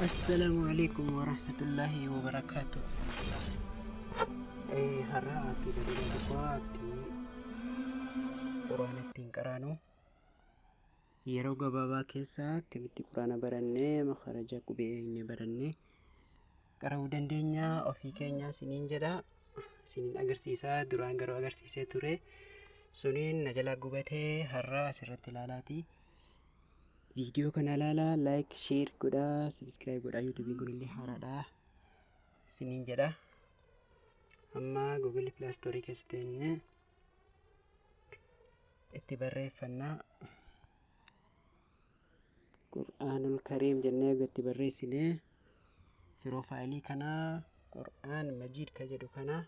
Assalaamu alaikum warahmatullaahi wabarakaatu. Har'a aappii bareedaa tokko, aappii quraana ittiin qaraanu, yeroo gabaabaa keessa akkamitti quraana barannee, makaraja qubee eegne barannee qara'uu dandeenya ofii keenya isiniin jedha. Isiniin agarsiisa. Duraan garuu agarsiisee ture, suniin na jalaa gubatee. Har'a asirratti ilaalaati. Viidiyoo kana ilaalaa, like, share godhaa, subscribe godhaa. Yuutuubiin kun illee haaraadha isiniin jedha. Amma Google Play Store keessa teenyee itti barreeffannaa. Qur'aanul Kariim jennee itti barreessinee, piroofaayilii kana Qur'aan Majiid ka jedhu kana,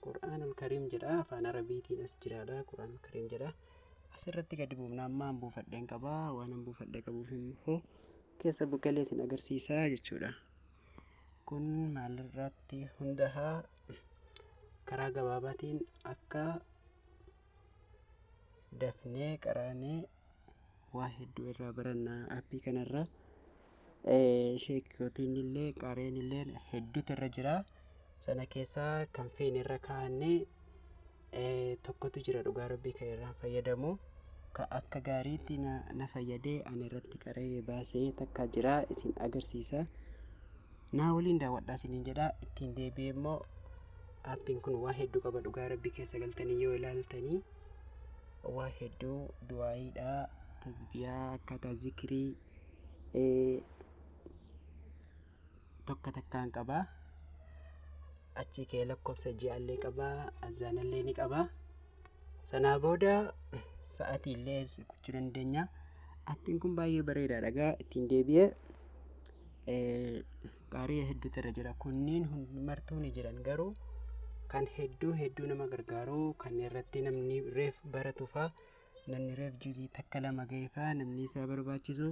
Qur'aanul Kariim jedha, afaan Arabiitiin as jiraadha. Qur'aanul Kariim jedha. Asirratti gadi buufna. Amma an buufadheen qaba. Waan an buufadhee qabuuf immoo keessa buqalee isin agarsiisaa jechuudha. Kun maalirratti hundaa'aa? Karaa gabaabaatiin akka dafnee qaraanee waa hedduu irraa barannaa. Aappii kanarra sheekotiin illee qareen illee hedduutu irra jira. Sana keessaa kan feene irra kaa'annee, tokkotu jira, dhugaa Rabbii, kan irraan fayyadamu, ka akka gaariitti na fayyadee ani irratti qaree baasee takka jira. Isin agarsiisa, naa waliin daawwadhaa isiniin jedha. Ittiin deebi'ee immoo aappiin kun waa hedduu qaba, dhugaa Rabbii. Keessa galtanii yoo ilaaltanii waa hedduu, du'aayiidha, tasbiyaa, akkaataa zikrii tokko takkaan qaba. Achi kee lakkoofsa ji'allee qaba, azaanallee ni qaba. Sanaa booda sa'aatii illee gochuu dandeenya. Aappiin kun baay'ee bareedaadha. Gaa ittiin deebi'ee qaarii hedduutu irra jira. Kunniin martuu ni jiran, garuu kan hedduu hedduu nama gargaaru, kan irratti namni reef baratu faa, namni reef juzii takka lama ga'e faa, namni isaa barbaachisu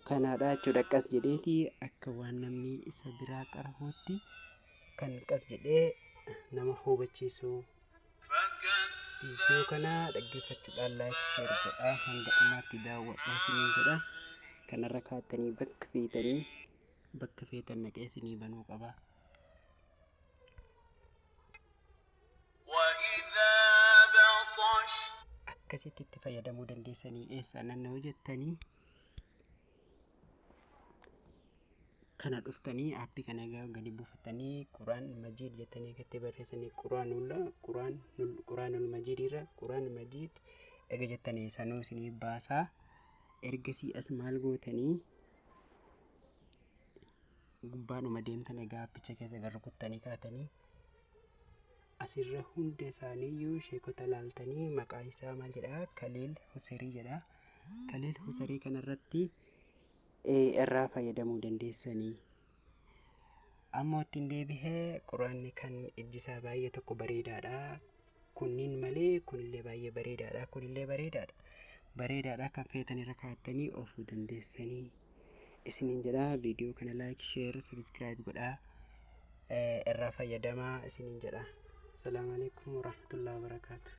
kanaadha jechuudha. Qas jedheeti akka waan namni isa biraa qarahuutti kan qas jedhee nama hubachiisu. Viidiyoo kana dhaggeeffachuudhaan like, share godhaa, hanga dhumaatti daawwadhaa isiniin jedha. Kanarra kaa'attanii bakka feetanii, bakka feetan naqee isinii banuu qaba. وإذا بطشت Akkasitti itti fayyadamuu dandeessanii. Eessa naanna'uu jettanii, kana dhuftanii aappii kana gadi buufatanii, Quraan Majiid jettanii gatti barreessanii, Quraanul Majiid irra Quraan Majiid ega jettanii sanuu isinii baasaa. Ergasii as maal gootanii? Gubbaadhuma deemtan, egaa aappicha keessa gara rukuttanii kaatanii, asirra hunda isaaniiyyuu sheekota laaltanii, maqaa isaa maal jedhaa? Kaliil Huserii jedha. Kaliil Huserii kanarratti irraa fayyadamuu dandeessanii. Ammoo ittiin deebihee quraanni kan ijjisaa baay'ee tokko bareedaadha. Kunniin malee kunillee baay'ee bareedaadha. Kunillee bareedaadha. Bareedaadha, kan feetan irra kaa'attanii oofuu dandeessanii. Isiniin jedha, viidiyoo kana like, share, subscribe godhaa, irraa fayyadamaa isiniin jedha. Salaamu alaikum warahmatullahi wabarakaatu.